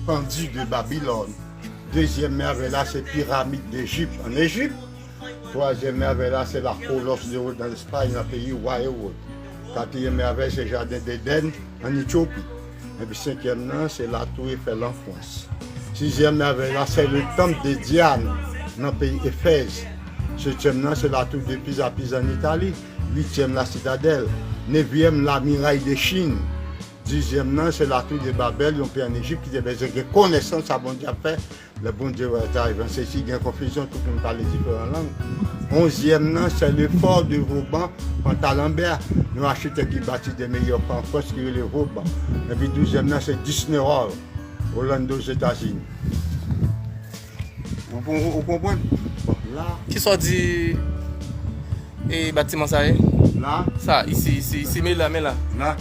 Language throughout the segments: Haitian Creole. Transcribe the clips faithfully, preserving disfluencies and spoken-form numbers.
Sandi de Babilòn. Dezyèm mèvèy la, se piramid Lejip, ann Ejip. Twazyèm mèvèy la, se la Kolos de Rod, ann Espay, nan peyi wa Ewòd. Katriyèm mèvèy, se jaden Edenn, ann Etyopi. Epi senkyèm nan, se la Tour Eiffel, an Frans. Sizyèm mèvèy la, se le tanp de Dyan, nan peyi Efèz. Setyèm nan, se la Tour de Pisa, Piza, ann Itali. Uityèm, la Sitadèl. Nevyèm, la Miray de Chin. Dizyèm nan, se la Tour de Babèl, yon peyi ann Ejip ki te bezwen gen konesans sa Bondye ap fè. Lè Bondye wè sa, evanjelisti gen konfizyon, tout moun pale diferan lang. Onzyèm nan, se le Fort de Vauban, Pantalanbè, yon achitèk ki bati de meyè fò an Frans ki rele Vauban. Epi douzyèm nan, se Disney World, Orlando, Ozetazini. Ou, ou, ou konprann? Bon, la. Kisa w di, e, batiman sa ye? La? Sa, isi, isi, isi, men la, men la. La.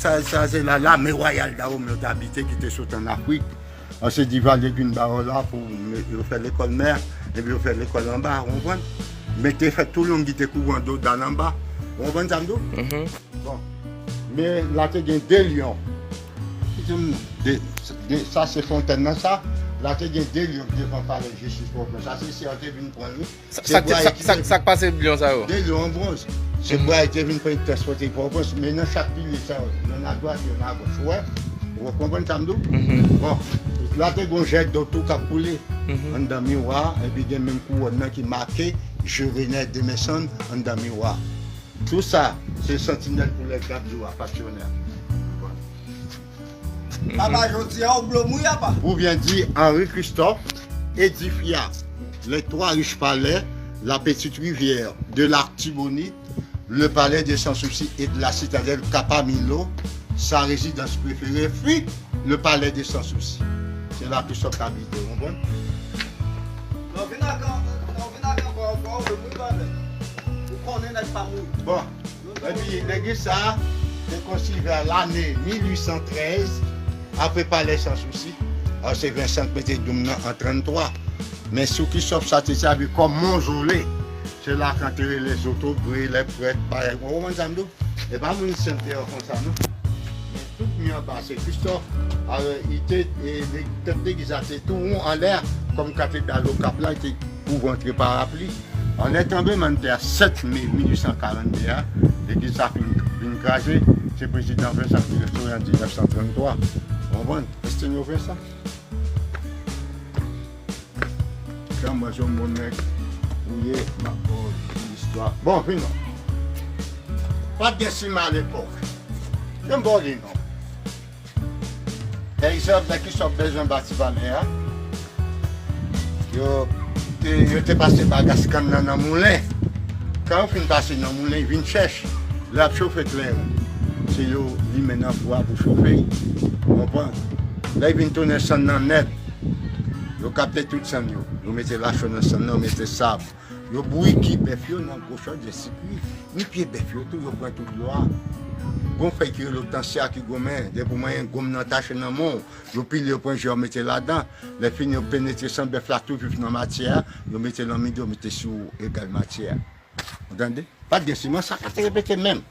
Sa, sa se la, lame wayal Dawome yo te abite, ki te sot ann Afrik. An se Divalye vin ba yo la pou yo fè lekòl mè, epi yo fè lekòl anba, ou konprann? Men te fè Toulon ki te kouvri an do dal anba. Ou konprann sa m di w? Mhm. Bon. Men la te gen de lyon. Ki te m de, de, sa se fontèn nan sa. La te gen de lyon devan palè jistis Pòtoprens. Sa se si yo te vin pran li. Sa, se sa, bwa sa, ki sa, te sa k pase lyon sa yo? De lyon an bwonz. Se bwa ki te vin pran transpòte Pòtoprens. Men nan chak pilye sa yo, youn adwat, youn agoch. Ou wè? Ou konprann sa m di w? Mhm. Bon. La te gen yon jèt dlo tou k ap koule anndan miwa, epi gen menm kouwòn nan ki make Juvénal de Maisons anndan miwa. Tou sa, se santinèl koulèv k ap di w a, pasyonè. Papa, jodi a, ou blo mouye, apa? Ou byen di, Henri Christophe édifia les trois riches palais, la Petite Rivière, de l'Artibonite, le palais de Sans Souci et de la citadelle Capamillo, sa résidence préférée fut le palais de Sans Souci. Se la Christophe t abite, ou konprann? Non, vin ak, non, vin ak ankò, ankò, ou mouri, papa. Ou konnen nèg pa mouri. Bon. Epi legliz sa a te konstwi vè lane mil uit san trèz, apre palè Sans Souci. Alò, se Vincent k mete doum nan an tranntwa. Men sou Christophe sa te sèvi kòm mozole. Se la k antere lèzotobre, lèprèt, bagay. Ou konprann sa m di w? E pa moun senp te fè konsa, non. Men tout mi anba se Christophe. Alò, li te, e, le-, tèt legliz la te tou won anlè, kòm katedral Okap la, li te kouvri antre parapli. Anlè tranblemanntè sèt me mil uit san karannde a, legliz sa fin, fin kraze, se prezidan Vincent ki restore an diznèf san tranntwa. Ou konprann? Estonio Vincent. Jan mwen se yon bon nèg ou ye, m ap ba w istwa. Bon, vin non. Pa t gen siman alepòk. Jan m ba w li non. Egzanp, lè Christophe bezwen bati palè a, yo te, yo te pase bagas kann nan nan moulen. Kan yo fin pase nan moulen, vin chèch. Lè y ap chofe kleren, se yo limen nan fou a pou chofe l. Ou konprann? Lè y vin tounen sann nan nèt, yo kapte tout sann yo. Yo mete lacho nan sann nan, yo mete sab. Yo bouyi ki bèf yo nan gwo chòdjè sikwi. Ni pye bèf yo tou, yo pran tout dlo a. Gon fèy ki rele otansya ki goumen, depi w manyen gonm nan tache nan men w, yo pile, yo pran je yo mete ladan. Lè fini, yo penetre san bèf la tou vif nan matyè a, yo mete l anmitan, yo mete sou egal matyè a. Ou tande? Pa t gen siman, sa ka te repete menm.